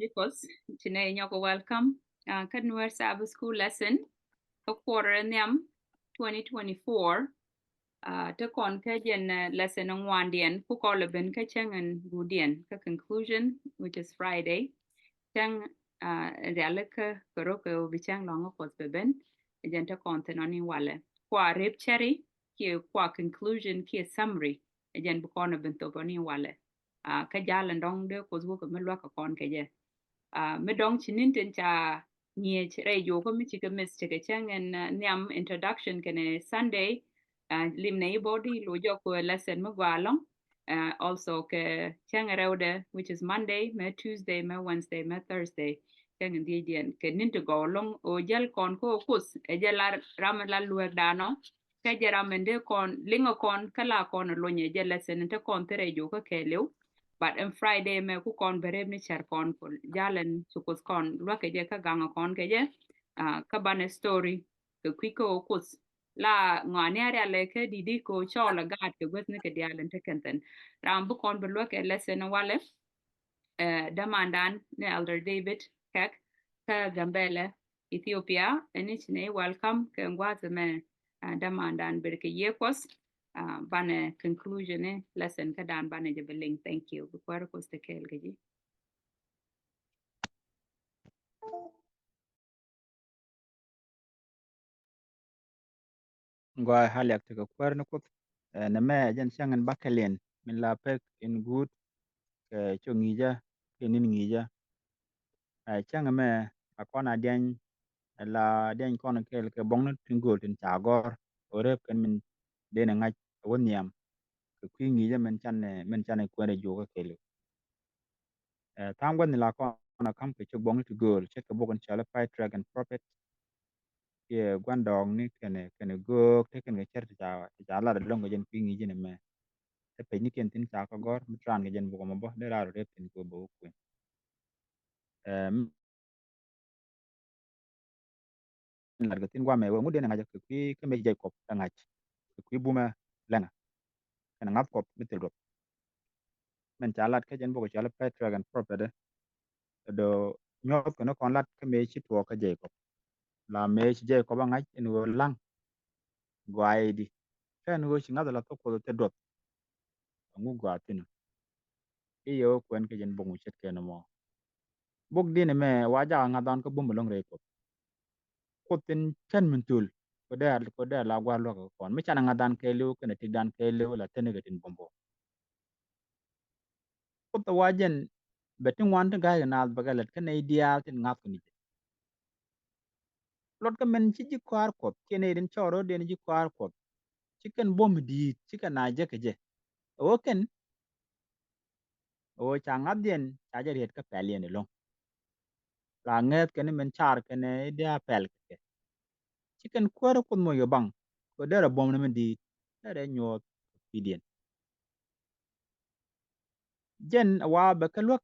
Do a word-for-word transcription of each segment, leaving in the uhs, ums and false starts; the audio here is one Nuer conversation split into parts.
Because ci nɛ nyɔk welcome. Uh, kä Nuer Sabbath School lesson kä quarter nhiam twenty twenty-four. Uh, te kɔn kä jɛn uh, lesson ŋuandiɛn ku kɔl ben kä cäŋ ɛn gudiɛn kä conclusion, which is Friday. Cäŋ uh, riali kä kɛ rok kɛ bi cäŋ lɔŋ kuɔth bɛ ben. Jɛn te kɔn thin ɔni walɛ kua rep cɛri kiɛ kua conclusion kiɛ summary. Jɛn bi kɔn ben thop ɔni walɛ. Uh, kä jal ɛn dɔŋ dee kuɔth wä kɛ mi luak kɛ kɔn kɛ jɛ. Uh, mi dɔŋ ci nin tin ca ŋiɛc rɛy jok kä mi cikɛ miss cikɛ cäŋ ɛn uh, nhiam introduction kɛnɛ Sunday. Uh, lim nɛ ibɔdi lo jɔk kɛ lesson mi gɔa lɔŋ. Uh, also kɛ cäŋ rɛwdɛ, which is Monday mɛ Tuesday mɛ Wednesday mɛ Thursday. Cäŋ in dhiecdiɛn kɛ nin ti gɔw lɔŋ o jɛl kɔn kä o kuth ɛ jɛl ram la luɛk danɔ. Kä jɛ ram in dee kɔn liŋ kɔn kä la kɔn lony ɛ jɛ lesson in te kɔn thirɛ jok kä kɛɛliw. But in Friday mɛ ku kɔn bɛ rep ni cɛr kɔn kul jalɛn ci kuth kɔn luäk kɛ jɛ kä gaŋ kɔn kɛ jɛ. Uh, kä banɛ story kɛ kui̱ kä o kuth la ŋɔani a rialɛ kä didi kɛ o cɔl a gaat kɛ guäth ni kɛ dial in te kɛn thin. Ram bi kɔn bi luäk kɛ lesson walɛ. Uh, dämandan ni Elder David Kɛk kä Gambɛlɛ Ethiopia. Ɛn ni ci nɛ welcome kɛ ŋuath mɛ. Uh, dämandan ber kɛ yie kuɔth. Uh, banɛ conclusion ni lesson kä dan banɛ jɛ bi liŋ. Thank you. Bi kuäär kuɔth te kɛɛl kɛ ji̱. Gɔaa, haliak tekɛ kuäär ni kuoth. Ɛ, nɛ mɛ jɛn cäŋ in bakɛliɛn min la pek in guut kɛ cok ŋi̱i̱cä kɛ ni̱n ŋi̱i̱cä. Ɛ, cäŋ mɛ a kɔn a diɛny, ɛ, la diɛny kɔn kɛɛl kɛ buɔ̱ŋni tin gööl tin ca gɔ̱r ɣöö rep kɛn min den ɛ ŋa̱c ɛ wä nhiam kɛ kui̱ ŋi̱i̱cä min can, min can ɛ kuɛn rɛ juɔkä kɛɛliw. Ɛ, tha̱a̱ŋ gua̱thni la kɔn a ka̱m kɛ cok buɔ̱ŋni ti gööl ce̱tkɛ bok in cɔal i̱ Patriarch and Prophet. Kiɛ gua̱n dɔɔkni kɛnɛ, kɛnɛ göök te kɛn kɛ cär ti ca, ti ca lat ɛlɔ̱ŋ kɛ jɛn kui̱ ŋi̱i̱cä ni mɛ. Te pecni kiɛn thi̱n ca kɛ gɔ̱r mi te raan kɛ jɛn bok ɛmɔ bä dee raar rep thi̱n kɛ bok kuën. Ɛ, mi lat kɛ thi̱n guamɛ wee ŋut den ɛ ŋa̱c kɛ kui̱ kä mëë ci Jacob ɛ ŋa̱c kɛ kui̱ bumɛ Läŋä kɛnɛ ŋa̱th Kuɔth mi thil duɔth. Min ca lat kä jɛn bok cɔal i̱ Patriarch and Prophet, ɛ dɔ nyuɔth kɛn kɔn lat kä mëë ci tuɔɔk kä Jacob. La mëë ci Jacob ɛ ŋa̱c ɛn ɣöö la̱ŋ gɔaaɛ di kä ɛn ɣöö ci ŋa̱th ɛ lath kä Kuoth ɛ thil duɔth. Ɛŋu gɔaa thi̱n ɔ? I̱ yɛ wä kuɛn kɛ jɛn bok mi ce̱tkɛ ni mɔ. Bok di̱n ɛmɛ wa jakä ŋa̱th ɣän kä bum ɛlɔ̱ŋ rɛy Kuoth. Kuoth in cän min thul kɛ dee, kɛ dee la gua̱a̱r luäk kɛ kɔn mi canɛ ŋa̱th ɣän kɛɛliw kɛnɛ tik dan kɛɛliw la thi̱n kɛ tin bum bok. Kuoth ɛ wa jɛn bɛ ti ŋuan ti ga̱a̱c kɛ naath bɛ kɛ lät kä nɛy diaal tin ŋa̱th kɛ ni jɛ. Luɔt kä min ci ji̱ kɔaar Kuɔth kiɛ nɛy tin cɔɔr ro̱o̱diɛn ji̱ kɔaar Kuɔth. Ci kɛn buɔ̱m di̱i̱t ci kɛn a jek kɛ jɛ. Ɛ ɣöö kɛn ɛ ɣöö ca ŋa̱thdiɛn ca jɛ riet kä pɛliɛn ɛlɔ̱ŋ. La ŋäth kɛn min car kɛn i̱ dee a pɛl kɛ kɛ. Ci kɛn kuäärä Kuoth moc kɛ baŋ kɛ derɛ buɔ̱m ni min di̱i̱t derɛ nyuɔth kɛ pi̱i̱diɛn. Jɛn a wa bɛ kɛ luäk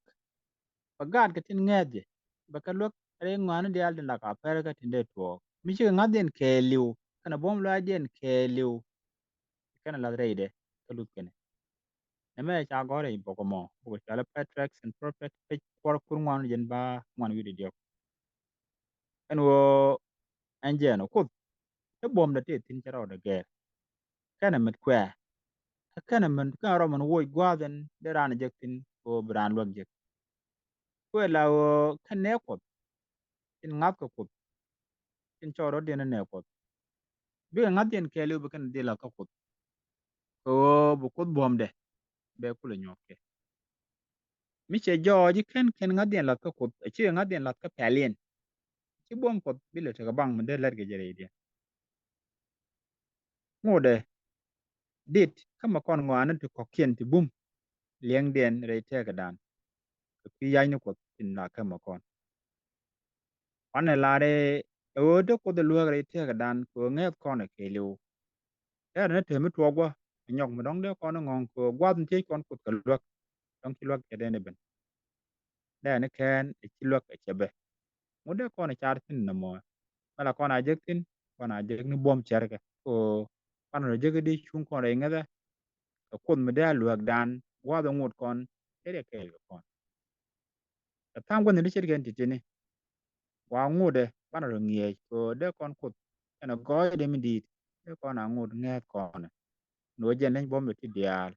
bɛ gaat kɛ tin ŋɛ̈th jɛ bɛ kɛ luäk rɛy ŋɔaani diaal tin la ka pɛr kä tin dee tuɔɔk mi cikɛ ŋa̱thdiɛn kɛɛliw kɛnɛ buɔ̱m lɔaacdiɛn kɛɛliw. Kɛnɛ lath rɛydɛ kä luth kɛnɛ. Nɛmɛ ca gɔ̱r rɛy bok ɛmɔ bok cɔal i̱ Patriarchs and Prophet pec kuɔr kur ŋuan jɛn ba ŋuan wi̱cdɛ diɔ̱k. Ɛn ɣöö ɛn jɛɛn ɔ Kuoth te buɔ̱mdɛ tëë thi̱n cä rɔɔdɛ gɛɛr. Kɛnɛ mät kuɛ̈ɛ̈ kä kɛnɛ mät kɛnɛ rɔ min woc gua̱a̱th ɛn dee raan jek thi̱n kɛ ɣöö bi raan luäk jek. Kuɛ la ɣöö kɛn nɛɛ Kuɔth tin ŋa̱thkɛ Kuoth tin cɔɔr rɔ̱diɛn ɛ nɛɛ Kuɔth. Bikɛ ŋa̱thdiɛn kɛɛliw bi kɛn dhil la̱th kä Kuoth kɛ ɣöö bi Kuoth buɔ̱mdɛ bɛ kulɛ nyuɔ̱th kɛ. Mi cɛ jɔɔc i̱ kɛn kɛn ŋa̱thdiɛn la̱th kä Kuoth a cikɛ ŋa̱thdiɛn la̱th kä pɛliɛn. Ci buɔ̱m Kuɔth bi lɛ tekɛ baŋ mi dee lät kɛ jɛ rɛydiɛn. Ŋotdɛ dit kä mɛ kɔn ŋɔaani ti kɔ̱kiɛn ti bum liɛŋdiɛn rɛy tɛɛkädan kɛ kui̱ ya̱cni Kuɔth tin la kä mɛ kɔn. Wanɛ lar ɛ ɣöö dee Kuoth ɛ luäk rɛy tɛɛkädan kɛ ɣöö ŋɛth kɔn ɛ kɛɛliw. Dee rɛ ni te mi tuɔɔk guɔ ɛ nyɔk mi dɔ̱ŋ dee kɔn ɛ ŋɔ̱ŋ kɛ ɣöö gua̱th mi thiec kɔn Kuoth kɛ luäk dɔ̱ŋ ci luäk cɛ dee ni ben. Dee ni kɛn ɛ ci luäk ɛ cɛ bɛ. Ŋut dee kɔn ɛ car thi̱n nɔmɔ. Mɛ la kɔn a jek thi̱n kɔn a jek ni buɔ̱m cɛrkɛ kɛ ɣöö kɔn rɔ jek di cuŋ kɔn rɛy ŋäthɛ. Kɛ Kuoth mi dee a luäkdan gua̱a̱th ɛ ŋot kɔn cɛ riɛ kɛɛl kɛ kɔn. Kɛ tha̱a̱ŋ gua̱thni ti ce̱tkɛ ɛn ti̱ti̱ni. Wa ŋotdɛ banɛ rɔ ŋi̱eec kɛ ɣöö dee kɔn Kuoth kɛnɛ gɔɔydɛ mi di̱i̱t, dee kɔn a ŋot ŋɛ̈th kɔnɛ. Ni ɣöö jɛn leny buɔ̱mdɛ ti diaal.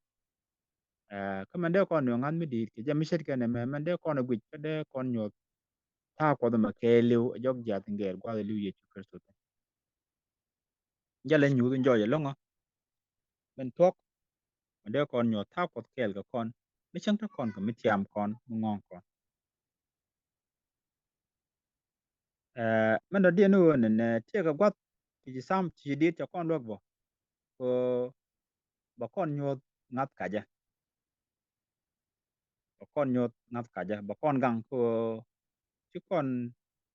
Ɛ, kä mɛn dee kɔn nööŋ ŋa̱th mi di̱i̱t kɛ jɛ mi ce̱tkɛ nɛmɛ, mɛn dee kɔn ɛ guic kä dee kɔn nyuɔ̱th ta̱a̱ Kuɔth ɛmɛ kɛɛliw ɛ jɔk jiath in gɛɛr gua̱th ɛ li̱w Yecu Kritho thi̱n. Jälɛ nyuuth in jɔɔc ɛlɔ̱ŋä. Mɛn thuɔ̱k mɛn dee kɔn nyuɔ̱th ta̱a̱ Kuɔth kɛɛl kɛ kɔn mi cäŋ te kɔn kɛ mi tiam kɔn mi ŋɔ̱ɔ̱ŋ kɔn. Ɛ, mɛn dɔ̱diɛn ni ɣöö nɛnɛ tëëkɛ gua̱th ti ci sam ti ci di̱i̱t ca kɔn luäk bä. Kɛ ɣöö bɛ kɔn nyuɔ̱th ŋa̱th kacä. Bɛ kɔn nyuɔ̱th ŋa̱th kacä, bɛ kɔn gaŋ kɛ ɣöö ci kɔn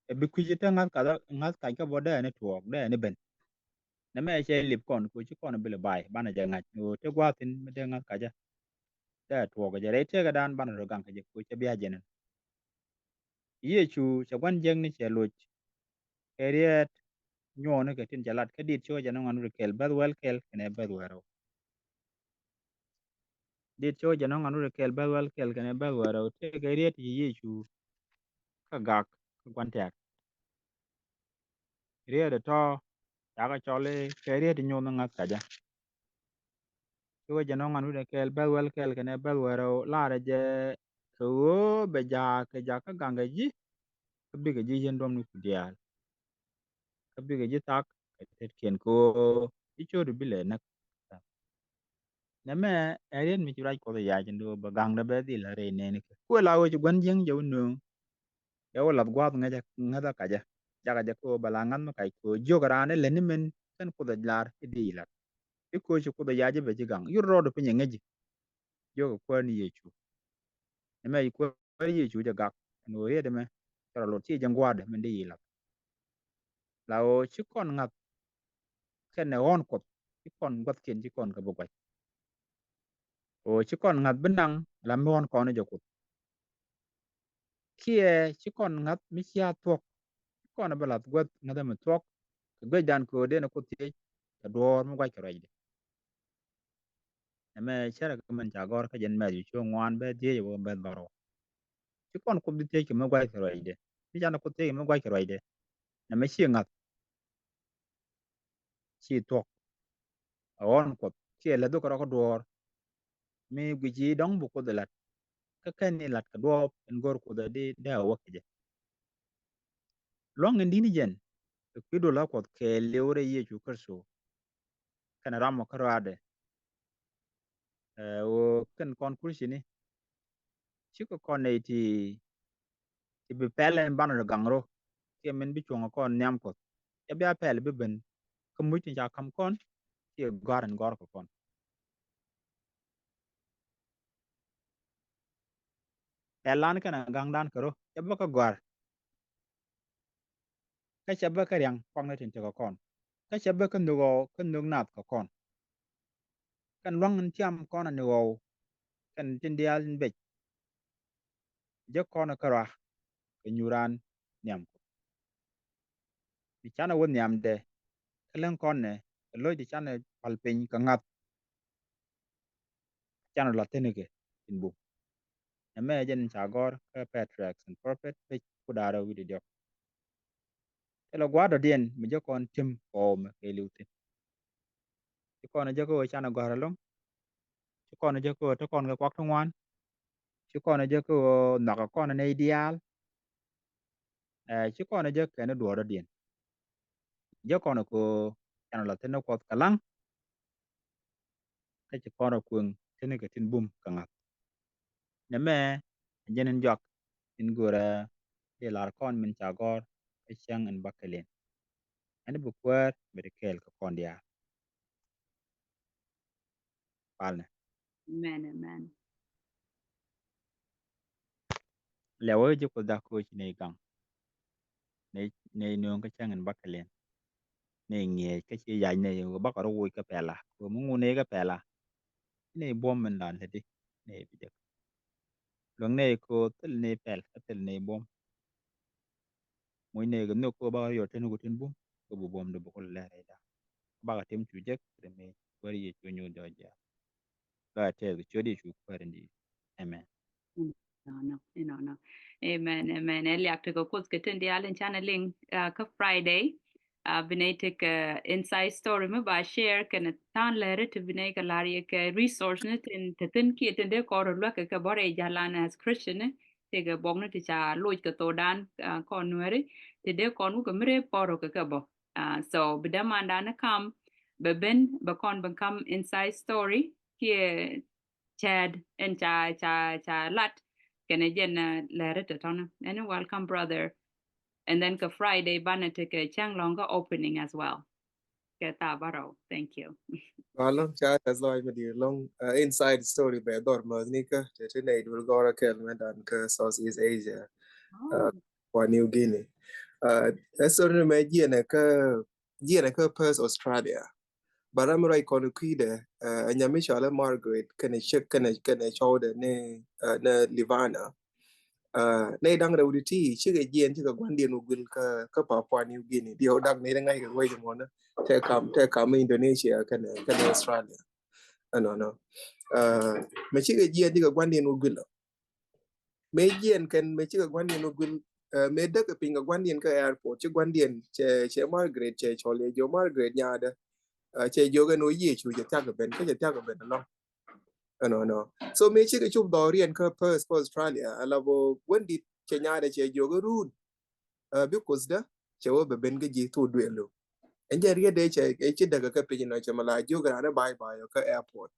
ɛ bi kui̱ci te ŋa̱th kacä, ŋa̱th kacä bä dee ni tuɔɔk, dee ni ben. Nɛmɛ cɛ lip kɔn kɛ ɣöö ci kɔn ɛ bi lɛ ba̱a̱y banɛ jɛ ŋa̱c ni ɣöö te gua̱a̱th thi̱n mi dee ŋa̱th kacä. Dee tuɔɔk kɛ jɛ rɛy tëëkädan banɛ rɔ gaŋ kɛ jɛ kɛ ɣöö cɛ bia jɛn ɛn. Yecu cɛ gua̱n jiäkni cɛ loc kɛ riet nyuɔɔni kɛ tin cɛ lat kä Dit cio̱kä jɛ nɔŋ ŋa̱n wi̱cdɛ kɛl bäth wäl kɛl kɛnɛ bäth wäl rɛw. Dit cio̱kä jɛ nɔŋ ŋa̱n wi̱cdɛ kɛl bäth wäl kɛl kɛnɛ bäth wäl rɛw tëëkɛ riet ci Yecu kä gak kä gua̱n tɛ̈k. Riet ɛ tɔ̱ cakɛ cɔl i̱ kɛ riet i̱ nyuɔth ni ŋa̱th kacä. Cio̱kä jɛ nɔŋ ŋa̱n wi̱cdɛ kɛl bäth wäl kɛl kɛnɛ bäth wäl rɛw, larɛ jɛ kɛ ɣöö bɛ jaak kɛ jaak kä gaŋ kɛ ji̱, kä bikɛ ji̱ yieen duɔ̱mni ku diaal. Kä bikɛ ji̱ thak kɛ tetkiɛn kɛ ɣöö ji̱ ciötdu bi lɛ näk. Nɛmɛ ɛ riet mi ci ruac Kuɔth ɛ yac ɛn ɣöö bɛ gaŋdɛ bɛ dhil a rɛy nɛɛni kɛ. Kuɛ la ɣöö ci gua̱n jiäkni jɛ wä nööŋ. Dee wä lath gua̱a̱th ŋäcä, ŋäthä kacä. Jakɛ jɛ kɛ ɣöö bɛ la ŋa̱th mi kac kɛ ɣöö jiök raan ɛ lätni min kɛn Kuoth ɛ lar i̱ di ilat. I̱ kööci Kuoth ɛ yac i̱ bɛ ji̱ gaŋ. Yur rɔɔdu piny ɛ ŋäci. Jiök ɛ Kuäär ni Yecu. Nɛmɛ i̱ Kuäär Yecu jɛ gak. Ɛn ɣöö riet ɛmɛ cɛ rɔ lot ci jɛ gua̱a̱thdɛ min di ilat. La ɣöö ci kɔn ŋa̱th kɛnɛ ɣɔ̱ɔ̱n Kuɔth, ci kɔn gua̱thkiɛn ci kɔn kɛ bi gua̱c. Ɣöö ci kɔn ŋa̱th bi naŋ la mi ɣɔ̱ɔ̱n kɔn jɛ Kuoth. Kiɛ ci kɔn ŋa̱th mi cia thuɔ̱k, ci kɔn bi lath guäth ŋäthä mi thuɔ̱k kɛ guecdan kɛ ɣöö dee ni Kuoth thiec kɛ duɔ̱ɔ̱r mi gua̱c kɛ ruacdɛ. Nɛmɛ cärɛ kɛ min ca gɔ̱r kä jɛn Mɛthiw cio̱k ŋuan bɛth dhieec wä bɛth bärɔw. Ci kɔn Kuoth bi thiec kɛ mi gua̱c kɛ ruacdɛ. Mi canɛ Kuoth thiec kɛ mi gua̱c kɛ ruacdɛ. Nɛmɛ ci ŋa̱th. Ci thuɔ̱k. A ɣɔ̱ɔ̱n Kuɔth kiɛ läth bikɛ rɔ kä duɔ̱ɔ̱r. Mi guici dɔ̱ŋ bi Kuoth ɛ la̱t. Kä kɛn ni la̱t kɛ duɔ̱ɔ̱p in go̱r Kuoth ɛ di dee a wäk kɛ jɛ. Lua̱ŋ in di̱t ni jɛn kɛ kui̱ duɔl a Kuɔth kɛɛliw rɛy Yecu Kritho. Kɛnɛ ram ɔ kä rɔaadɛ. Ɛ ɣöö kɛn kɔn Kurithiani. Cikɛ kɔn nɛy ti, ti bi pɛl ɛn banɛ rɔ gaŋ rɔ. Kiɛ min bi cuɔ̱ŋ kɔn nhiam Kuɔth. Cɛ bia pɛl bi ben. Kä muc tin ca ka̱m kɔn. Kiɛ gɔ̱a̱r ɛn gɔ̱a̱r kɛ kɔn. Pɛl lan kɛnɛ gaŋdan kɛ rɔ. Cɛ bä kä gɔ̱a̱r. Kä cɛ bä kä riaŋ kuakni tin tekɛ kɔn. Kä cɛ bä kä nhök ɣɔw kä nhök nath kɛ kɔn. Kɛn lua̱ŋ in tiam kɔn ani ɣɔw. Kɛn tin diaal in bec. Jek kɔn kä rɔa kɛ nyuran nhiam Kuɔth. Bi canɛ wä nhiamdɛ kä läŋ kɔn nɛ kɛ lo̱c di canɛ pal piny kɛ ŋa̱th. Canɛ la thinikɛ in bum. Nɛmɛ jɛn ca gɔ̱r kä Patriarchs and Prophet pec ku da̱rä wi̱cdɛ diɔ̱k. Thilɛ gua̱a̱r dɔ̱diɛn mi jɛ kɔn ti̱m kɔɔmɛ kɛ li̱w thi̱n. Ci kɔn jɛ kä ɣöö canɛ gɔ̱a̱r ɛlɔ̱ŋ. Ci kɔn jɛ kä ɣöö te kɔn kɛ kuak ti ŋuan. Ci kɔn jɛ kä ɣöö nhɔakɛ kɔn nɛy diaal. Ɛ, ci kɔn jɛ kɛn i̱ duɔ̱ɔ̱r dɔ̱diɛn. Jɛ kɔn kɛ ɣöö canɛ la thi̱n i̱ Kuɔth kɛ la̱ŋ. Kä ci kɔn rɔ kueŋ tini kɛ tin bum kɛ ŋa̱th. Nɛmɛ jɛn in jɔak in görɛ di lar kɔn min ca gɔ̱r kä cäŋ in bäkɛliɛn. Ɛn bi Kuäär bɛ di kɛɛl kɛ kɔn diaal. Palnɛ. Amen, amen. Lɛ wee ji̱ Kuoth dak koci nɛy gaŋ. Nɛy, nɛy nööŋ kä cäŋ in bäkɛliɛn. Nɛy ŋiɛc kä ci yac nɛy bakɛ rɔ woc kä pɛla. Kɛ mi ŋu nɛy kä pɛla. Nɛy buɔ̱m min dan lätdi. Nɛy bi jek. Luäŋ nɛy kɛ ɣöö thil nɛy pɛl kä thil nɛy buɔ̱m. Muc nɛy kɛ nhök kɛ ɣöö bakɛ rɔ yɔt tin ku tin bum kɛ bi buɔ̱m di bukul lɛr rɛy da̱a̱. Bakɛ tim cu jek ri mi wär Yecu nyuuth jɔɔc jiath. Lɔ a tɛth kɛ ciöt Yecu Kuäär in di̱i̱t. Amen. Inɔnɔ, inɔnɔ. Amen, amen. Ɛ liak tekɛ Kuoth kɛ tin diaal in canɛ liŋ, uh, kä Friday. Uh, bi nɛy tekɛ inside story mi ba share kɛnɛ tha̱a̱ŋ lääri ti bi nɛy kɛ la̱r yɛ kɛ resource ni tin te thin kiɛ tin dee kɔn rɔ luäk kɛ kɛ bä rɛy jalan as Christian ni. Tekɛ buɔk ni ti ca loc kɛ thokdan, uh, kɔn Nuääri ti dee kɔn wukɛ mi ree pɔr rɔ kɛ kɛ bä. Uh, so bi dämandan ni kam bɛ ben bɛ kɔn bɛ kam inside story kiɛ cɛɛt ɛn ca ca ca lat kɛnɛ jɛn, uh, lääri tɔtɔnä. Ɛn welcome brother. And then kɛ Friday banɛ tekɛ cäŋ lɔ̱ŋ kä opening as well. Kɛ tha̱a̱ bärɔw. Thank you. Ba lɔŋ ca ta zɔy mi di lɔŋ, uh, inside story bɛ dhɔr mäth ni kä te te nɛy duel gɔrä kɛl mɛ dan kä Southeast Asia. Uh, Oh. Papua New Guinea. Uh, ɛ story ni mɛ jiɛnɛ kä jiɛnɛ kä Perth, Australia. Ba ram ruac kɔn kui̱dɛ, uh, ɛ nyam mi cɔalɛ Margaret kɛnɛ cek kɛnɛ kɛnɛ cɔwdɛ ni, uh, ni Livana. Uh, nɛy da̱ŋ rɛw di ti cikɛ jiɛn cikɛ gua̱ndiɛn wä guil kä kä Papua New Guinea. Diɛw dak nɛy ri ŋa̱c kɛ ruac mɔnä tɛ kam tɛ kam Indonesia kɛnɛ kɛnɛ Australia. Ɛnɔnɔ. Uh, mɛ cikɛ jiɛn cikɛ gua̱ndiɛn wä guil. Mëë jiɛn kɛn mëë cikɛ gua̱ndiɛn wä guil, uh, mëë däk kɛ piny kɛ gua̱ndiɛn kä airport ci gua̱ndiɛn cɛ cɛ Margaret cɛ cɔl yɛ jiɔ Margaret nyaadä. Uh, cɛ jiök ɛn ɣöö Yecu cɛ thia̱k kɛ ben kä cɛ thia̱k kɛ ben ɛlɔ̱ŋ. Ɛnɔnɔ. So mëë cikɛ cop dhɔriɛn kä Perth kä Australia ala bä wendit cɛ nyaadä cɛ jiök ɛ run. Uh, bi Kuothdä cɛ wä bɛ ben kä ji̱ thok duëëlu. Ɛn jɛ riet dee cɛ ɛ ci däk kä piny nɔ cɛ mɛ la jiök raan ɛ ba̱a̱c ba̱a̱c kä airport.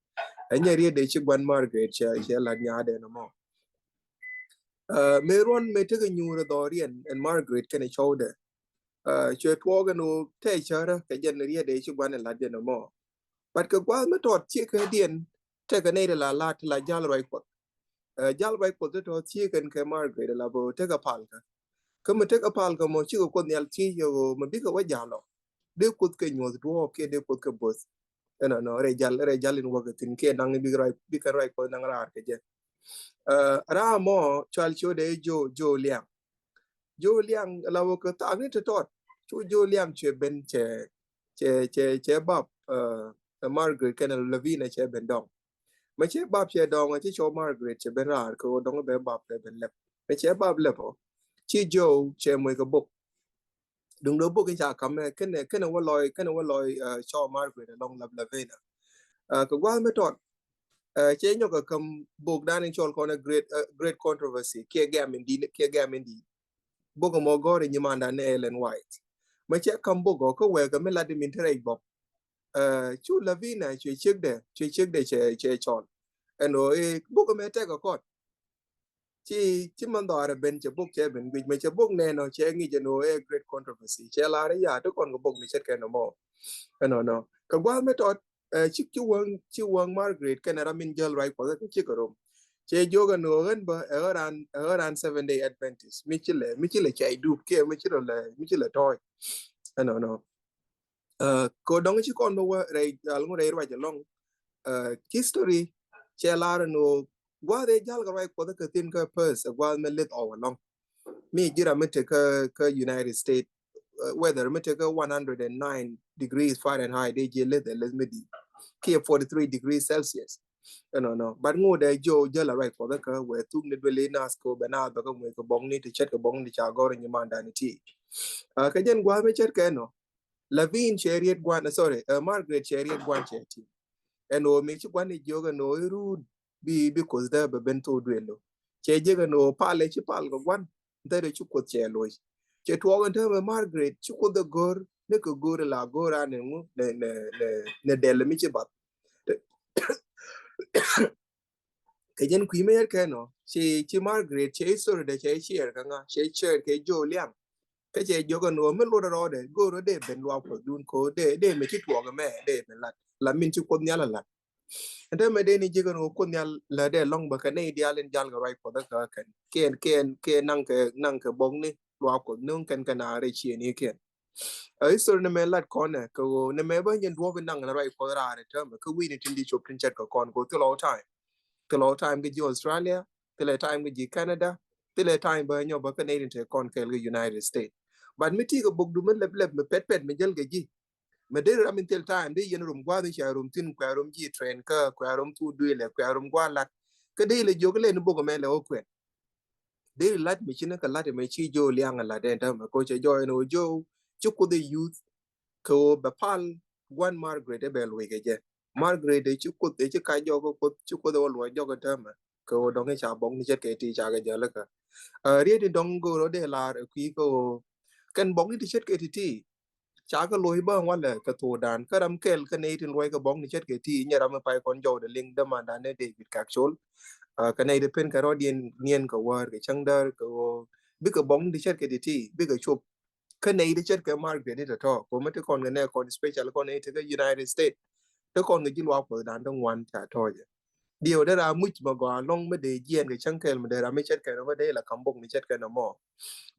Ɛn jɛ riet dee ci gua̱n Margaret cɛ cɛ lat nyaadɛ nɔmɔ. Uh, mëë ruɔ̱n mëë tekɛ nyuur ɛ dhɔriɛn ɛn Margaret kɛnɛ cɔwdɛ. Uh, cuɛ tuɔɔk ɛn ɣöö tɛ cärä kɛ jɛn riet dee ci gua̱n ɛ lat jɛ nɔmɔ. But kɛ gua̱a̱th mi tɔt ciek kɛ diɛn tekɛ nɛy ti la lat ti la jal ruac Kuɔth. Uh, jal ruac Kuɔth ti tɔt ciek kɛn kɛ Margaret la bä tekɛ palkä. Kä mi tekɛ palkä mɔ cikɛ Kuoth Nhial thiec yɛ ɣöö mi bikɛ wä jal ɔ. Dee Kuoth kɛ nyuɔth duɔɔk kiɛ dee Kuoth kɛ bo̱th. Ɛnɔnɔ rɛy jal rɛy jal in wäkɛ thi̱n kiɛ naŋ bikɛ ruac bikɛ ruac Kuɔth naŋ raar kɛ jɛ. Uh, raa mɔ cual ciötdɛ Joe Joe Liaŋ. Joe Liaŋ la wä kɛ thaak ni ti tɔt. Cu Joe Liaŋ cuɛ ben cɛ cɛ cɛ cɛ bap, uh, Margaret kɛnɛ Lavina cɛ ben dɔŋ. Mɛ cɛ bap cɛ dɔŋ cɛ cɔ Margaret cɛ ben raar kɛ wä dɔŋ bɛ bap bɛ ben lɛp. Mɛ cɛ bap lɛp ɔ ci Joe cɛ moc kɛ bok. Duŋdɛ bok in ca kam mɛ kɛnɛ kɛnɛ wä lɔy kɛnɛ wä lɔy, uh, cɔ Margaret alɔŋ Lav Lavina. Uh, kɛ gua̱a̱th mi tɔt. Uh, cɛ nyɔk kɛ kam bok dan in cɔl kɔn a great, uh, great controversy kiɛ gɛm in di kiɛ gɛm in di. Bok mɔ gɔr in nyimandan ni Ellen White. Mɛ cɛ kam bok ɔ kä wɛɛk mi lat di min ti rɛc bɔk. Uh, cu Lavina cuɛ ciekdɛ cuɛ ciekdɛ cɛ cɛ cɔl. Ɛn ɣöö ɛ bok mɛ tɛk a kɔt. Ci ci man dhɔaarɛ ben cɛ bok cɛ ben guic mɛ cɛ bok nɛnɔ cɛ ŋic ɛn ɣöö ɛ great controversy cɛ lar ya ti kɔn kɛ bok ni ce̱tkɛ nɔmɔ. Ɛnɔnɔ kɛ gua̱a̱th mi tɔt, uh, ci ci wäŋ ci wäŋ Margaret kɛnɛ ram min jäl ruac Kuɔth kɛ cikɛ rom. Cɛ jiök ɛn ɣöö ɣän bä ɛ ɣän ran ɛ ɣän ran Seven Day Adventist mi ci lɛ mi ci lɛ cay dup kiɛ mi ci lɛ mi ci lɛ tɔɔc. Ɛnɔnɔ. Uh, kɛ dɔŋ ci kɔn bä wä rɛy alŋu rɛy ruac alɔŋ. Uh, history cɛ lar ni wä gua̱th ɛ jal kɛ ruac Kuɔth kɛ thin kä Perth ɛ gua̱th mɛ lith ɔw alɔŋ. Mi ji̱ ram mi te kä kä United States, uh, weather mi te kä one hundred and nine degrees Fahrenheit dee jiɛ lith ɛ lith mi di kiɛ forty three degrees Celsius. Ɛnɔnɔ but ŋot ɛ jiɔ jäl a ruac Kuɔth kä wɛ thuk ni duëli nath kɛ wä bɛ nath bɛ kä muec kɛ bɔŋni ti ce̱tkɛ bɔŋni ca gɔr nyimandan ti. Uh, kɛ jɛn gua̱th mi ce̱tkɛ nɔ. Lavin cɛ riet guan, sorry, uh, Margaret cɛ riet guan cɛ ti. Ɛn ɣöö mi ci guan i̱ jiök ɛn ɣöö i̱ run bi bi Kuothdä bɛ ben thok duël lo. Cɛ jiök ɛn ɣöö pal ɛ ci pal kɛ guan. Dhɛr ɛ ci Kuoth cɛ loc. Cɛ tuɔɔk ɛn täämɛ Margaret ci Kuoth ɛ go̱r ni kɛ go̱r ɛ la go̱r an ɛn ŋu nɛ nɛ nɛ nɛ dɛl mi ci bath. Kɛ jɛn kui̱ mɛ yɛt kɛ nɔ ci ci Margaret cɛ history dɛ cɛ share kɛ ŋa cɛ share kɛ Joe Liaŋ. Kä cɛ jiök ɛn ɣöö mi lot rɔɔdɛ go̱o̱r rɔ dee ben luaak Kuɔthdun ko̱ dee dee mi ci tuɔɔk ɛmɛ dee ben lat la min ci Kuoth Nhial a lat. Ɛn täämɛ dee ni jiök ɛn ɣöö Kuoth Nhial lät dee lɔ̱ŋ bä kɛ nɛy diaal in jal kɛ ruac Kuɔth kä kɛn kiɛn kiɛn kiɛn naŋ kɛ naŋ kɛ bɔkni luaak Kuɔth nöŋ kɛn kɛ naar rɛy ciëënikiɛn. Ɛ history ni mɛ lat kɔn ɛ kɛ ɣöö ni mɛ bä nyin duɔ̱ɔ̱p in naŋ la ruac Kuɔth raar in täämɛ kä wi̱i̱ni tin di cop tin cɛt kɛ kɔn kɛ ɣöö thilɛ wä time. Thilɛ wä time kɛ ji̱ Australia, thilɛ time kɛ ji̱ Canada, thilɛ time bä nyɔk bä kä nɛy tin te kɔn kɛɛl kɛ United States. But mi ti kɛ bok du mi lɛp lɛp mi pɛt pɛt mi jäl kɛ ji̱. Mi dee ram in thil time dee yɛn rum gua̱a̱th in cia rum thin kuɛ rum ji̱ train kä kuɛ rum thuk duëëlɛ kuɛ rum gua̱a̱th lat. Kä dee ilɛ jiök ilɛ ni bok ɛmɛ lɛ wä kuɛn. Deri lat mi ci ni kɛ lat mi ci Joe Liaŋ a lat ɛn tämɛ ko cɛ jɔɔy ni wä Joe ci Kuoth ɛ use kɛ wä bɛ pal gua̱n Margaret ɛ bɛ luɔc kɛ jɛ. Margaret ɛ ci Kuoth ɛ ci ka jɔɔk kɛ Kuoth ci Kuoth ɛ wä luɔc jɔɔk ɛn tämɛ kɛ wä dɔŋ i̱ ca bɔŋ ni ce̱tkɛ ti ca kɛ jäl kä. Riet in dɔŋ go̱o̱r wä dee lar ɛ kui̱ kɛ wä kɛn bɔŋ ni ti ce̱tkɛ ti ti. Ca kɛ lo̱c bä walɛ kɛ thokdan kä ram kɛl kä nɛy tin ruac kɛ bɔŋ ni ce̱tkɛ ti nyɛ ram mi pay kɔn jɔwdɛ liŋ dämandan ni David Kak Col. Kä nɛy ti pen kɛ rɔ̱diɛn niɛn kɛ wäär kɛ cäŋ däär kɛ ɣöö bikɛ bɔŋ ni ti ce̱tkɛ ti ti bikɛ cop. Kä nɛy ti ce̱tkɛ Margaret ni tɔ̱tɔ̱ kɛ ɣöö mi ti kɔn kɛ nɛ kɔn special kɔn nɛy ti kä United States ti kɔn kɛ ji̱ luaak Kuɔthdan ti ŋuan ca tɔ̱ɔ̱cɛ. Diɛw dee raa muc mɛ gɔaa lɔŋ mi dee jiɛɛn kɛ cäŋ kɛl mi dee raa mi ce̱tkɛ nɔ mi dee la kam bok ni ce̱tkɛ nɔ mɔ.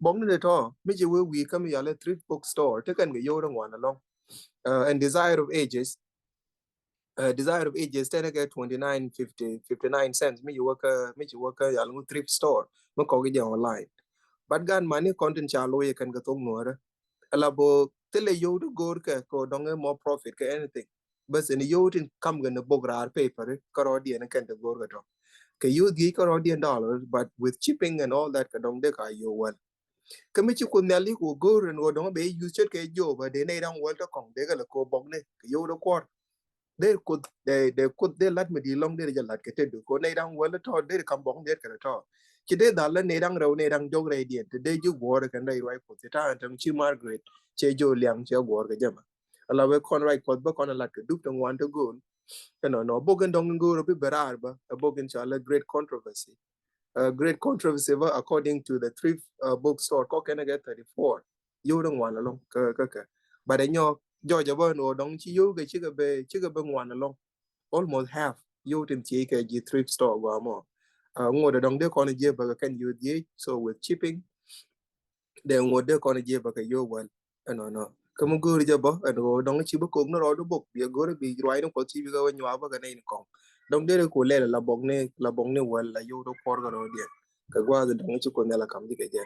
Bok ni dee tɔ mi ci wee wi̱i̱ kä mi yɔal i̱ thrift book store ti kɛn kɛ yio̱w dee ŋuan alɔŋ. And Desire of Ages, Desire of Ages tɛn kɛ twenty nine fifty, fifty nine cents mi ci wee kä mi ci wee kä yɔal ŋu thrift store mi kɔk i̱ jɛ online. But gan mani kɔn tin ca lo̱c kɛn kɛ thok nuɔrɛ ala bo thilɛ yio̱w dee go̱o̱r kɛ kɛ dɔŋ i̱ mɔ profit kɛ anything. Bas ɛn yio̱w tin kam kɛ ni bok raar paper kä rɔɔdiɛn kɛn te go̱o̱r kɛ tɔ kɛ yio̱w dhiec kä rɔɔdiɛn dollars, but with shipping and all that kɛ dɔŋ dee ka yio̱w wäl. Kä mi ci Kuoth Nhial i̱ ku go̱o̱r ɛn ɣöö dɔŋ bɛ use ce̱tkɛ jio̱w bä dee nɛy da̱ŋ wäl te kɔŋ dee kɛ lɛ ko̱ bɔk ni kɛ yio̱w dee kuɔr. Dee Kuoth dee dee Kuoth dee lat mi di lɔŋ dee jɛ lat kɛ te du ko̱ nɛy da̱ŋ wäl te tɔ dee kam bɔk ni dee kɛ tɔ. Ci dee dhal lä nɛy da̱ŋ rɛw nɛy da̱ŋ jɔk rɛydiɛn te dee ji̱ guɔ̱ɔ̱r kɛn rɛy ruac Kuoth ci ta̱a̱ ɛn tɛm ci Margaret cɛ jio̱w liaŋ cɛ guɔ̱ɔ̱r kɛ jɛ mɛ. Ala wee kɔn ruac Kuɔth bä kɔn a lat kɛ dup te ŋuan te go̱o̱l. Ɛnɔ nɔ bok in dɔŋ in go̱o̱r bi bɛ raar bä ɛ bok in cɔal ɛ Great Controversy. Great Controversy bä according to the thrift book store kɔk kɛn ɛ kɛ thirty four. Yio̱w dee ŋuan alɔŋ kä kä kɛ. But ɛ nyɔ jɔɔc ɛ bä ɛn ɣöö dɔŋ ci yio̱w kɛ cikɛ bɛ cikɛ bɛ ŋuan alɔŋ. Almost half yio̱w tin thiec kɛ ji̱ thrift store gɔaa mɔ. Ŋot ɛ dɔŋ dee kɔn jiɛ bä kɛ kɛn yio̱w dhiec so with shipping. Dee ŋot dee kɔn jiɛ bä kɛ yio̱w wäl. Ɛnɔnɔ kä mi go̱o̱ri jɛ bä ɛn ɣöö dɔŋ ci bi kok ni rɔɔdu bok biɛ go̱o̱ri bi ruac ni Kuɔth ci bi kɛ wä nyuak bä kɛ nɛy ni kɔŋ. Dɔŋ deri ku lɛl la bok ni la bok ni wäl la yio̱w dee kuɔr kɛ rɔɔdiɛn. Kɛ gua̱a̱th dɔŋ ci Kuoth Nhial a kam ji̱ kɛ jɛ.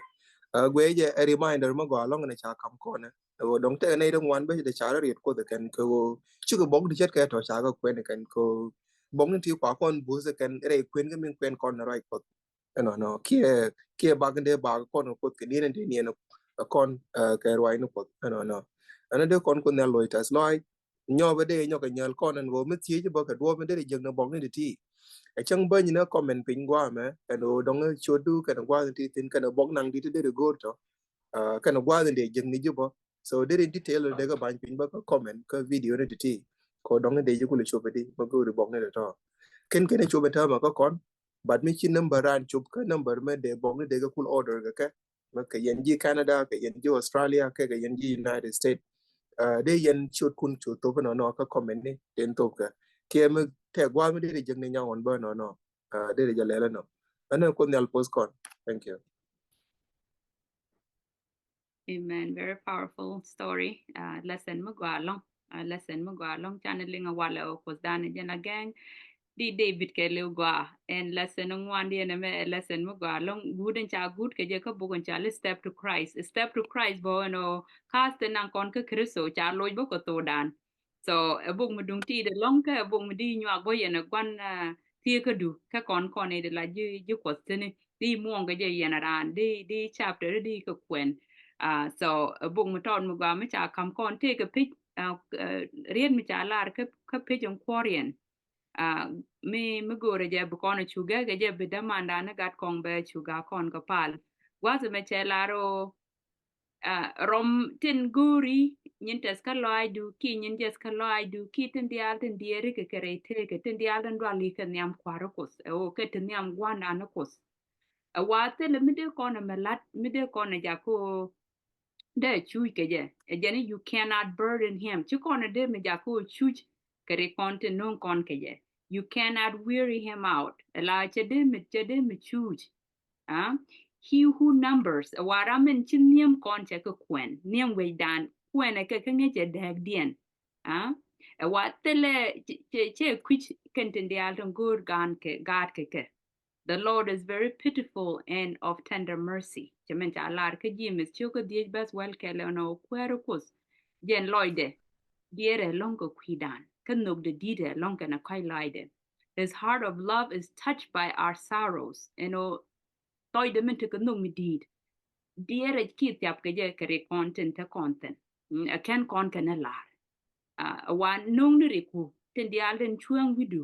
Guɛ jɛ ɛ reminder mi gɔaa lɔŋ ni ca kam kɔnɛ. Ɛ ɣöö dɔŋ tekɛ nɛy ti ŋuan bä ci dee ca rɔ riet Kuoth kɛn kɛ ɣöö cikɛ bok ti ce̱tkɛ tɔ ca kɛ kuɛn kɛn kɛ ɣöö bok ni ti kua kɔn buth kɛn rɛy kuɛn kɛ min kuɛn kɔn ni ruac Kuɔth. Ɛnɔnɔ kiɛ kiɛ bak in dee bak kɔn kɛ Kuoth kɛ niɛn in dee niɛn kɔn kɛ ruac ni Kuɔth. Ɛnɔnɔ ɛn dee kɔn Kuoth Nhial loc tɛth lɔac. Nyɔk bä dee nyɔk kɛ nyäl kɔn ɛn ɣöö mi thiec bä kɛ duɔ̱ɔ̱p in dee jiäk ni bɔk ni ti ti. Ɛ cäŋ bäny ni comment piny gua̱a̱mɛ ɛn ɣöö dɔŋ ciötdu kɛn gua̱a̱th in ti thi̱n kɛn bɔk naŋ di ti dee go̱o̱r tɔ. Kɛn gua̱a̱th in dee jiäk ni ji̱ bä. So dee in detail dee kɛ bany piny bä kä comment kä video ni ti ti. Kɛ dɔŋ in dee ji̱ kulɛ cop di ma go̱o̱ri bɔk ni ti tɔ. Kɛn kɛn cop in täämɛ kä kɔn. But mi ci number ran cop kä number mɛ dee bɔk ni dee kɛ kul order kɛ kɛ. Mɛ kɛ yɛn ji̱ Canada kɛ yɛn ji̱ Australia kɛ kɛ yɛn ji̱ United States. Dee yɛn ciötkun ciöt thop inɔnɔ kä comment ni den thop kɛ kiɛ mi tɛ gua̱a̱th mi dee dee jek ni nyaŋ ɣɔn bä inɔnɔ. Dee dee jɛ lɛl inɔ ɛn ni Kuoth Nhial post kɔn. Thank you. Amen. Very powerful story. Lesson mi gɔaa lɔŋ. Lesson mi gɔaa lɔŋ. Canɛ liŋ a walɛ ɔ Kuoth dan jɛn a gɛŋ. Di David kɛ liw gɔaa. Ɛn lesson ŋuan di ɛn ɛmɛ lesson mi gɔaa lɔŋ. Guut in ca guut kɛ jɛ kä buk in ca li Step to Christ. Step to Christ bɔ ɛn ɔ cast in naŋ kɔn kä Kristo ca loc bä kɛ thok dan. So ɛ buk mi duŋ ti̱i̱t ɛlɔ̱ŋ kä ɛ buk mi di nyuak bä yɛn ɛ gua̱n thieekädu kä kɔn kɔn i̱ di la ji̱ ji̱ Kuɔth thi̱ni di muɔ̱ɔ̱ŋ kɛ jɛ yɛn ɛ raan di di chapter di kɛ kuɛn. So ɛ buk mi tɔt mi gɔaa mi ca ka̱m kɔn tëëkɛ pec riet mi ca lar kä pec in kuɔriɛn. Mi mi go̱o̱rɛ jɛ bi kɔn ɛ cu gɛkɛ jɛ bi dämandan ni gat kɔn bɛ cu gak kɔn kɛ pal. Gua̱th mɛ cɛ lar ɔ Rɔm tin go̱o̱ri nyin tɛth kä lɔaacdu ki nyin jɛth kä lɔaacdu ki tin diaal tin diɛɛri kɛ kɛ rɛy tëëkɛ tin diaal tin dual i̱ kɛ nhiam kua̱ri Kuoth ɛ ɣöö kɛ ti nhiam gua̱ndan ni Kuoth. Ɛ wa thilɛ mi dee kɔn ɛ mɛ la̱t mi dee kɔn ɛ jakä ɣöö dee cuuc kɛ jɛ ɛ jɛn i̱ you cannot burden him ci kɔn ɛ dee mi jakä ɣöö cuuc kɛ ri kɔn tin no̱o̱ŋ kɔn kɛ jɛ. You cannot weary him out ɛ la cɛ dee mi cɛ dee mi cuuc. He who numbers ɛ wa ram in ci nhiam kɔn cɛ kɛ kuɛn nhiam wecdan kuɛn ɛ kɛ kä ŋäc ɛ dääkdiɛn. Ɛ wa thilɛ cɛ kui̱c kɛn tin diaal tin go̱o̱r gaan kɛ gaat kɛ kɛ. The Lord is very pitiful and of tender mercy. Cɛ min ca lar kä James ciök kä dhiec bäth wäl kɛl ɛn ɔ kuäärä Kuoth jɛn lɔcdɛ diɛɛrɛ ɛlɔ̱ŋ kɛ kui̱dan kä nhökdɛ di̱tɛ ɛlɔ̱ŋ kɛn ɛ kɔ̱a̱c lɔcdɛ. His heart of love is touched by our sorrows. Ɛn ɔ lɔcdɛ min tekɛ nhök mi di̱i̱t. Diɛɛrɛ kiɛ thiap kɛ jɛ kɛ rik kɔn tin te kɔn thi̱n. Ɛ kɛn kɔn kɛn ɛ la̱r. A wa no̱o̱ŋni rik ku tin diaal tin cuäŋ wi̱du.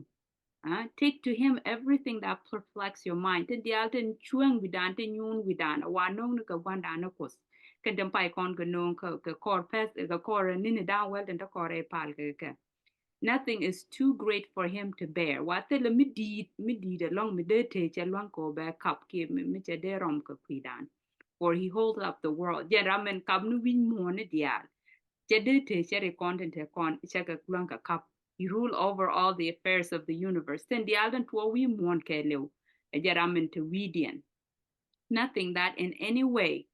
Take to him everything that perplex your mind. Tin diaal tin cuäŋ wi̱dan, tin nyuun wi̱dan, a wa no̱o̱ŋni kɛ Gua̱ndan ni Kuoth. Kɛn tin pay kɔn kɛ no̱o̱ŋ kɛ kɔr pɛth, kɛ kɔr nini da̱ŋ wäl tin te kɔr ɛ pal kɛ kɛ. Nothing is too great for him to bear. Wa thilɛ mi di̱i̱t, mi di̱i̱t ɛlɔ̱ŋ mi dee tëë cɛ lua̱ŋ kɛ ɣöö bɛ kap kiɛ mi cɛ dee rɔm kɛ kui̱dan. For he holds up the world. Jɛn ram min kap ni wi̱c muɔ̱ɔ̱n ni diaal. Cɛ dee tëë cɛ ri kɔn tin te kɔn cɛ kɛ lua̱ŋ kɛ kap. He rule over all the affairs of the universe. Tin diaal tin tuɔɔk wi̱i̱ muɔ̱ɔ̱n kɛɛliw. Ɛ jɛ ram min te wi̱i̱diɛn. Nothing that in any way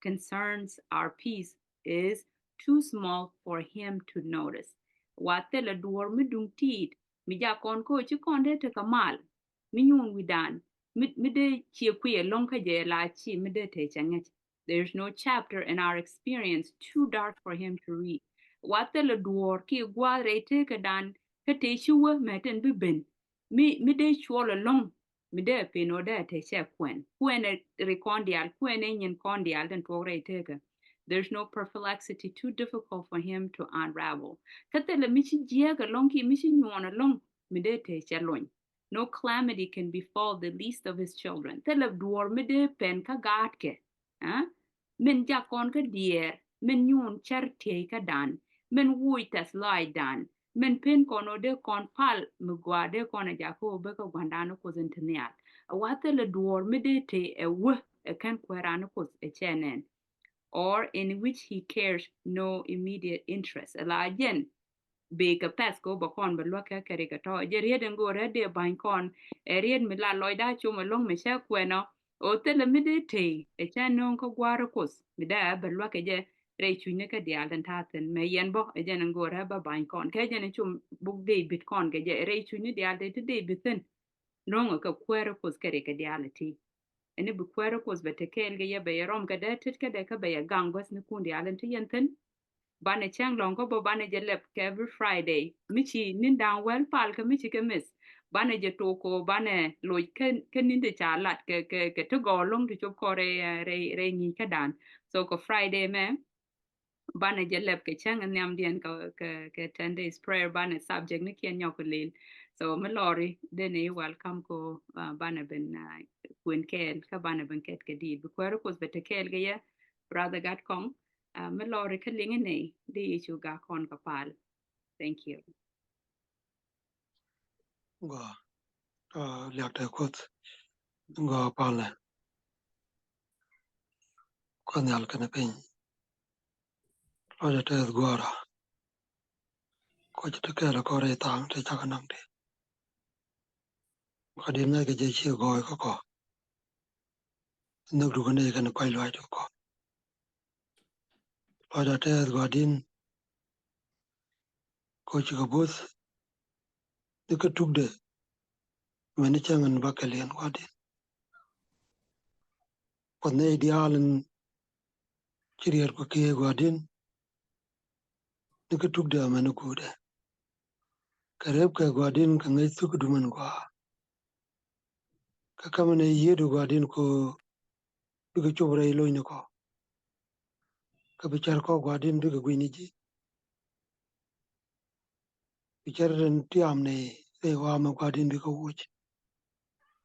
concerns our peace is too small for him to notice. Wa thilɛ duɔ̱ɔ̱r mi duŋ ti̱i̱t mi jak kɔn kä ci kɔn dee tekɛ mal mi nyuun wi̱dan mi dee ciɛ kui̱ ɛlɔ̱ŋ kä jɛ la ci mi dee tëë cɛ ŋäc. There is no chapter in our experience too dark for him to read. Wa thilɛ duɔ̱ɔ̱r kiɛ gua̱a̱th rɛy teekädan kä tëë ci wä mɛ tin bi ben mi dee cuɔl ɛlɔ̱ŋ mi dee pen ɔ dee te cɛ kuɛn. Kuɛn ɛ ri kɔn diaal, kuɛn ɛ nyin kɔn diaal tin tuɔk rɛy tekä. There's no perplexity too difficult for him to unravel. Kä thilɛ mi ci jiɛɛk ɛlɔ̱ŋ kiɛ mi ci nyuɔn ɛlɔ̱ŋ mi dee te cɛ lony. No calamity can befall the least of his children. Thilɛ duɔ̱ɔ̱r mi dee pɛn kä gaatkɛ. Min jak kɔn kä diɛɛr, min nyuun cär tiey kä dan, min wuuc tɛth lɔaacdan, min pen kɔn ɔ dee kɔn pal mi gɔaa dee kɔn ɛ jak kä ɔ bek kä Gua̱ndan ni Kuoth in te nhial. A wa thilɛ duɔ̱ɔ̱r mi dee te ɛ wä ɛ kɛn kuɛɛran ni Kuoth ɛ cɛ nɛn. Or in which he cares no immediate interest. Ɛ la jɛn bikɛ pɛth kɛ ɔ bɛ kɔn bɛ luäk kɛ kɛ ri kɛ tɔ jɛ riet in go̱o̱rɛ dee ba̱ny kɔn. Ɛ riet mi la lɔcda com ɛlɔ̱ŋ mi cɛ kuɛnɔ. Ɔ thilɛ mi dee tey ɛ cɛ no̱o̱ŋ kä gua̱a̱r Kuoth mi dee ɛ bɛ luäk kɛ jɛ rɛy cucni kä diaal tin ta̱a̱ thi̱n mɛ yɛn bä ɛ jɛn in go̱o̱rɛ bä ba̱ny kɔn kɛ jɛn in com buk dee bit kɔn kɛ jɛ rɛy cucni diaal tey ti dee bit thi̱n. No̱o̱ŋ ɛ kɛ kuäär Kuoth kɛ ri kɛ diaal ti. Ɛn i̱ bi kuäär Kuoth bɛ te kɛɛl kɛ yɛ bɛ yɛ rɔm kɛ dee tet kɛ dee kä bɛ yɛ gaŋ guäth ni kun diaal in ti yɛn thi̱n. Banɛ cäŋ lɔ̱ŋ kä bä banɛ jɛ lɛp kɛ every Friday mi ci ni̱n da̱ŋ wäl pal kä mi ci kɛ miss. Banɛ jɛ tok kɛ banɛ loc kä ni̱n ti ca lat kɛ kɛ ti gɔɔl lɔ̱ŋ ti cop kɔn rɛy rɛy rɛy ŋi̱i̱c kä dan. So kɛ Friday mɛ banɛ jɛ lɛp kɛ cäŋ nhiamdiɛn kɛ kɛ ten days prayer banɛ subject ni kiɛn nyɔk kɛ lel. So mi lɔri dee ni welcome kɛ banɛ ben kuën kɛɛl kä banɛ ben kɛt kɛ diit bi kuäär Kuoth bɛ te kɛɛl kɛ yɛ. Brother Gat Kɔŋ. Mi lɔri kä liŋi ni di Yecu gak kɔn kɛ pal. Thank you. Gua liak te Kuoth. Gua palɛ. Kuoth nhial kɛnɛ piny. Lɔcdä tɛth gua̱a̱ra. Kuoth ci te kɛɛl kɔrɛ thaŋ te cak naŋ te. Kɔ di ŋäc kɛ jɛ ci gɔɔy kä kɔ. Nhök dukɛ nɛy kɛn kɔc luac dukɛ kɔ. Lɔcdä tɛth gua̱di̱n. Kɔ cikɛ bo̱th ni kä tukdɛ. Mɛn ni cäŋ in bakɛ liɛn gua̱di̱n. Kuɔth nɛy diaal in ci riɛt kɔ kiɛ gua̱di̱n. Ni kä tukdɛ mɛn ni kuudɛ. Kɛ rep kɛ gua̱di̱n kɛ ŋäc thuk dumɛn gua̱a̱. Kä kämɛ ni yiëëdu gua̱di̱n ko bikɛ cop rɛy lo̱cnikɔ. Kä bi cär kɔ gua̱di̱n bikɛ gui̱c ni ji̱. Bi cär tin tiam ni rɛy wa̱a̱ mɛ gua̱di̱n bikɛ wuc.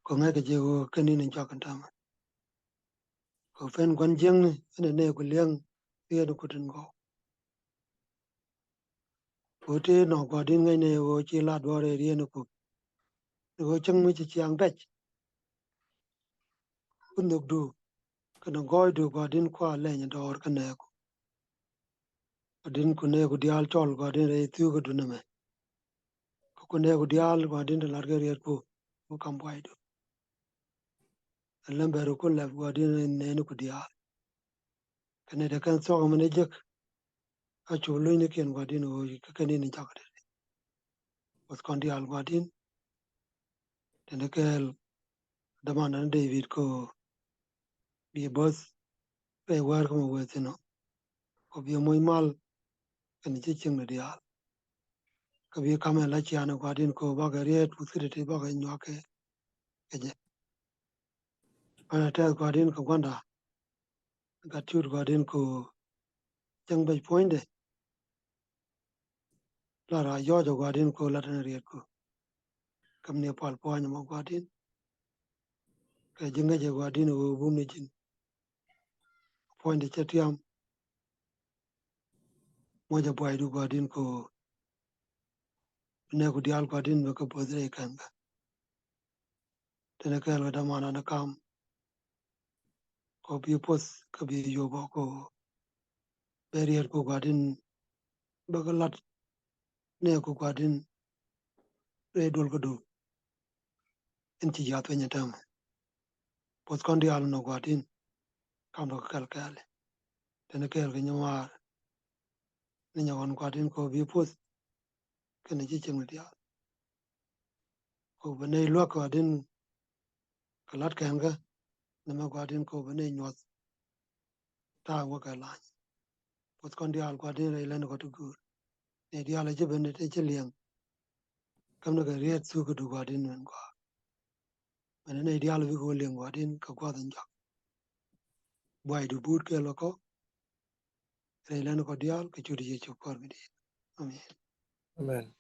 Kɔ ŋäckɛ jɛ ɣöö kɛ ni̱n in cɔk in täämɛ. Kɔ pen gua̱n jiäkni in ɛ nɛɛku li̱eŋ riet in kutin gɔw. Kɔ tëë nɔ gua̱di̱n ŋäcnɛ ɣöö ci lat bä rɛy riet in kuk. Ni ɣöö cäŋ mi ci ciaŋ dɛc. Ku nhökdu kɛnɛ gɔɔydu gua̱di̱n kua lɛny dɔɔr kä nɛɛku. Gua̱di̱n ku nɛɛku diaal cɔl gua̱di̱n rɛy thi̱i̱kädu nɛmɛ. Kä ku nɛɛku diaal gua̱di̱n ti latkɛ rietku ku kam buaydu. Ɛn lɛm bɛr ku lɛp gua̱di̱n rɛy nɛɛniku diaal. Kɛnɛ te kɛn thuɔ̱k ɛmɛn ɛ jek. Kä cu lunynikiɛn gua̱di̱n ɣöö kä kɛn in jakä te. Kuoth kɔn diaal gua̱di̱n. Teni kɛɛl dämandan David ko bi bo̱th rɛy wäär kä mɛ wee thi̱n ɔ. Ko bi moc mal kɛn ci cieŋni diaal. Kä bi kamɛ la ciaani gua̱di̱n ko bakɛ riet wuth kä ti bakɛ nyuak kɛ kɛ jɛ. Tɛth Gua̱di̱n kɛ gua̱nda. Gat ciöt Gua̱di̱n kɛ cäŋ bɛc puɔ̱nydɛ. La ra yɔɔc ɛ Gua̱di̱n kɛ lat ni riet kɛ. Käm ni pal puɔ̱ny mɔ Gua̱di̱n. Kɛ ji̱ ŋäcɛ Gua̱di̱n ɛ ɣöö bum ni ji̱n. Puɔ̱nydɛ cɛ tiam. Muɔcɛ buaydu Gua̱di̱n kɛ ɣöö bi nɛɛku diaal Gua̱di̱n bɛ kɛ bo̱th rɛy kɛn kɛ. Tɛnɛ kɛɛl kɛ dämandan kam. Kɔ bi puɔth kä bi yop ɔ kɔ bɛ riet kɔ Gua̱di̱n bä kä lat nɛ kɔ Gua̱di̱n rɛy duɔl kä du. In ci yath piny tɛmɛ puɔth kɔn diaal nɔ Gua̱di̱n kam dɔ kɛ kɛl kɛɛl. Tɛnɛ kɛɛl kɛ nyimar ni nyɛ ɣɔn Gua̱di̱n kɔ bi puɔth kɛnɛ ci cieŋ diaal. Kɔ bɛ nɛy luäk Gua̱di̱n kɛ lat kɛn kä nɛmɛ Gua̱di̱n kɔ bɛ nɛy nyuɔth. Ta̱a̱ wä kɛ lany puɔth kɔn diaal Gua̱di̱n rɛy lɛn kɔ ti guur. Nɛy diaal a ci ben te ci liɛŋ käm ni kɛ riet thuk kɛ du Gua̱di̱n mɛn gɔaa. Mɛn nɛy diaal bikɛ wä liɛŋ Gua̱di̱n kɛ gua̱th in jɔak. Buaydu buut kɛ lɔ kɔ rɛy lɛn kɔ diaal kɛ ciöt Yecu Kuäär mi di̱i̱t. Amen. Amen.